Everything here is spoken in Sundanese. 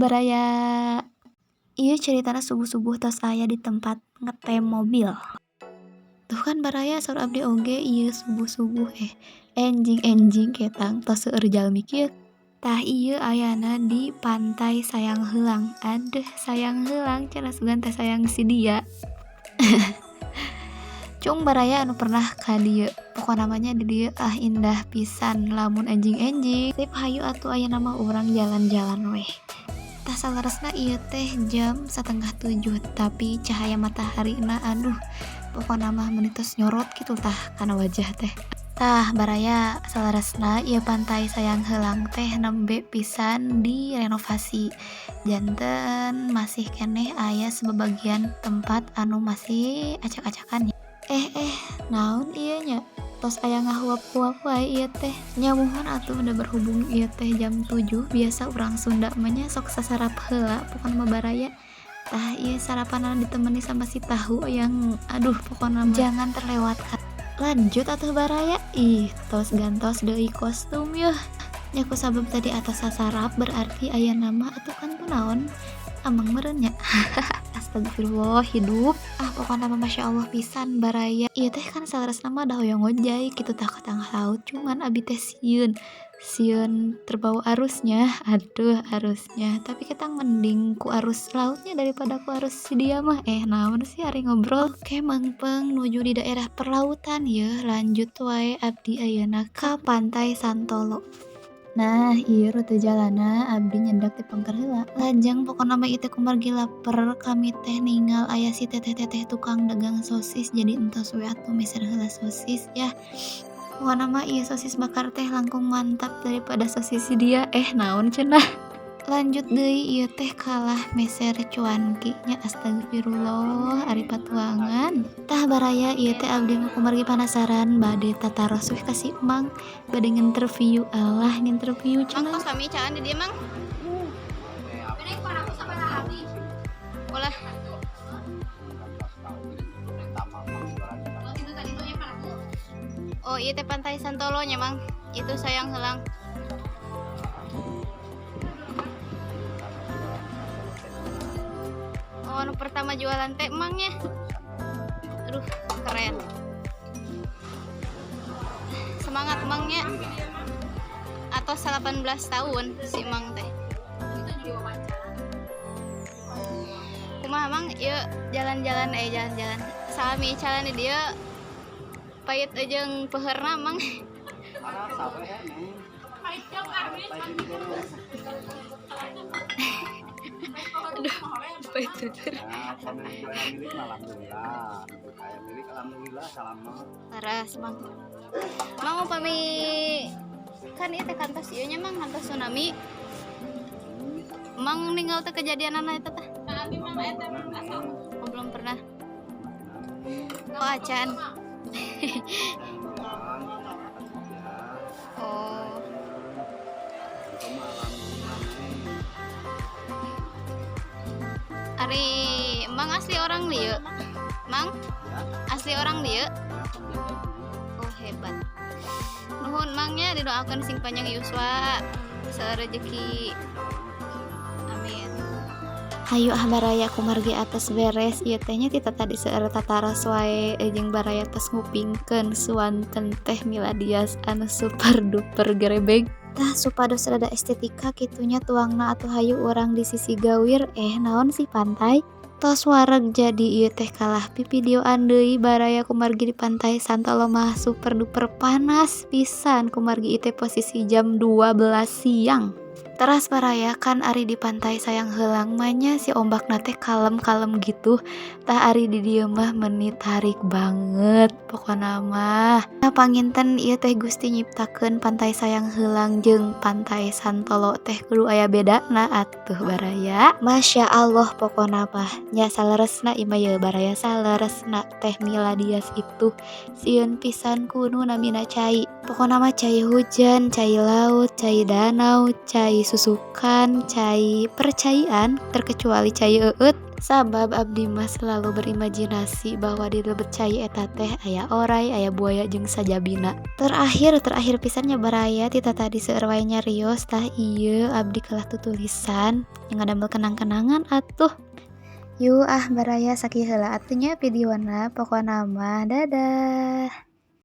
baraya. Ieu caritana subuh-subuh tos aya di tempat ngetem mobil. Tuh kan baraya, saur abdi oge ieu subuh-subuh enjing-enjing ketang tos seueur jalmi kieu. Tah, ieu ayana di Pantai Sayang Heulang. Aduh, sayang heulang cenah, sugan teh sayang si dia. Cung baraya anu pernah ka dieu. Pokona mah nya di dieu ah indah pisan lamun enjing-enjing. Sip, hayu atuh ayeuna mah urang jalan-jalan weh. Tah, saleresna ieu teh jam 6.30, tapi cahaya mataharina, aduh, pokona mah meuni tos nyorot kitu tah kana wajah teh. Tah baraya, saleresna ieu Pantai Sayang Heulang teh nembe pisan direnovasi. Janten masih keneh aya sebagian tempat anu masih acak-acakan. Eh, naon ieu nya? Tos aya ngahuap-huap wae ieu teh. Nya muhun atuh, da berhubung ieu teh jam 7, biasa urang Sunda mah nya sok sasarap heula pokona mah, baraya. Tah, ieu sarapanna ditemani sama si tahu yang aduh, pokona mah jangan terlewatkan. Lanjut atuh, baraya. Ih, tos gantos deui kostum yeuh. Nya ku sabab tadi atos sasarap, berarti ayeuna mah atuh kan kunaon ameng meureun nya. Astagfirullah hidup. Ah, pokona mah masya Allah pisan, baraya. Ieu teh kan saleresna mah da hoyong ngojay kitu tah ka tengah laut, cuman abi teh sieun. Sieun terbawa arusnya, aduh, arusnya. Tapi kita mending ku arus lautnya daripada ku arus si dia mah. Eh, naon sih ari ngobrol. Oke, mangpeng nuju di daerah perlautan yeuh, lanjut wae abdi ayeuna ka Pantai Santolo. Nah, ieu rute jalanna abdi nyandak ti pengker heula. Lajeng pokona mah ieu teh kumargi laper, kami teh ningal aya si teteh-teteh tukang dagang sosis, jadi entos we atuh meser heula sosis yah. Pokona mah ieu sosis bakar teh langkung mantap daripada sosis si dia. Eh, naon cenah. Lanjut deui, ieu teh kalah meser cuanki nya, astagfirullah ari patuangan. Tah baraya, ieu teh abdi mah kumargi panasaran bade tataros weh ka si Emang, bade nginterview, alah, nginterview Mang, cenah. Kos kami caan di dieu, Mang. Ulah. Oh, ieu teh Pantai Santolo nya, Mang. Itu Sayang Heulang. Oh, anu pertama jualan teh Emang nya. Aduh, keren. Semangat Emangnya. Atau 18 tahun si Emang teh. Kumaha Mang, ieu jalan-jalan, jalan-jalan. Salami icalan di dieu pait jeung peuheurna, Mang. Aduh, pait peuheur. Laras, Mang. Mang, upami kan ieu teh kantos ieu nya, Mang, kantos tsunami. Mang ninggal teh kejadianana eta teh? Oh, belum pernah. Oh, acan. Oh. Ari Mang asli orang dieu? Mang? Asli orang dieu? Oh, hebat. Nuhun Mang nya, didoakeun sing panjang yuswa, seueur rezeki. Amin. Hayu ah baraya, kumargi atos beres ieu teh nya ti tadi seueur tataros wae jeung baraya tos ngupingkeun suanten teh Miladias anu super duper gerebeg. Tah, supados rada estetika kitu nya tuangna atuh hayu urang di sisi gawir, eh, naon sih, pantai. Tos wareg jadi ieu teh kalah pipideoan deui, baraya, kumargi di Pantai Santolo mah super duper panas pisan kumargi ieu teh posisi jam 12 siang. Teras baraya, kan ari di Pantai Sayang Heulang mah nya si ombakna teh kalem-kalem gitu. Tah, ari di dieu mah meuni tarik banget pokona mah. Nah, panginten ieu teh Gusti nyiptakeun Pantai Sayang Heulang jeung Pantai Santolo teh kudu aya bedana atuh, baraya. Masya Allah pokona mah nya, saleresna ieu mah ye, baraya, saleresna teh Miladias itu sieun pisan ku nu namina cai. Pokona mah cai hujan, cai laut, cai danau, cai Cai susukan, cai percaian, terkecuali cai eueut. Sabab abdi mah selalu berimajinasi bahwa di lebet cai eta teh aya oray, aya buaya jeung sajabina. Terakhir, terakhir pisan nya, baraya, ti tadi seueur wae nyarios. Tah, ieu abdi kalah tutulisan yang ngadamel kenang-kenangan atuh. Yuk ah, baraya, sakieu heula atuh nya videona, pokona mah dadah.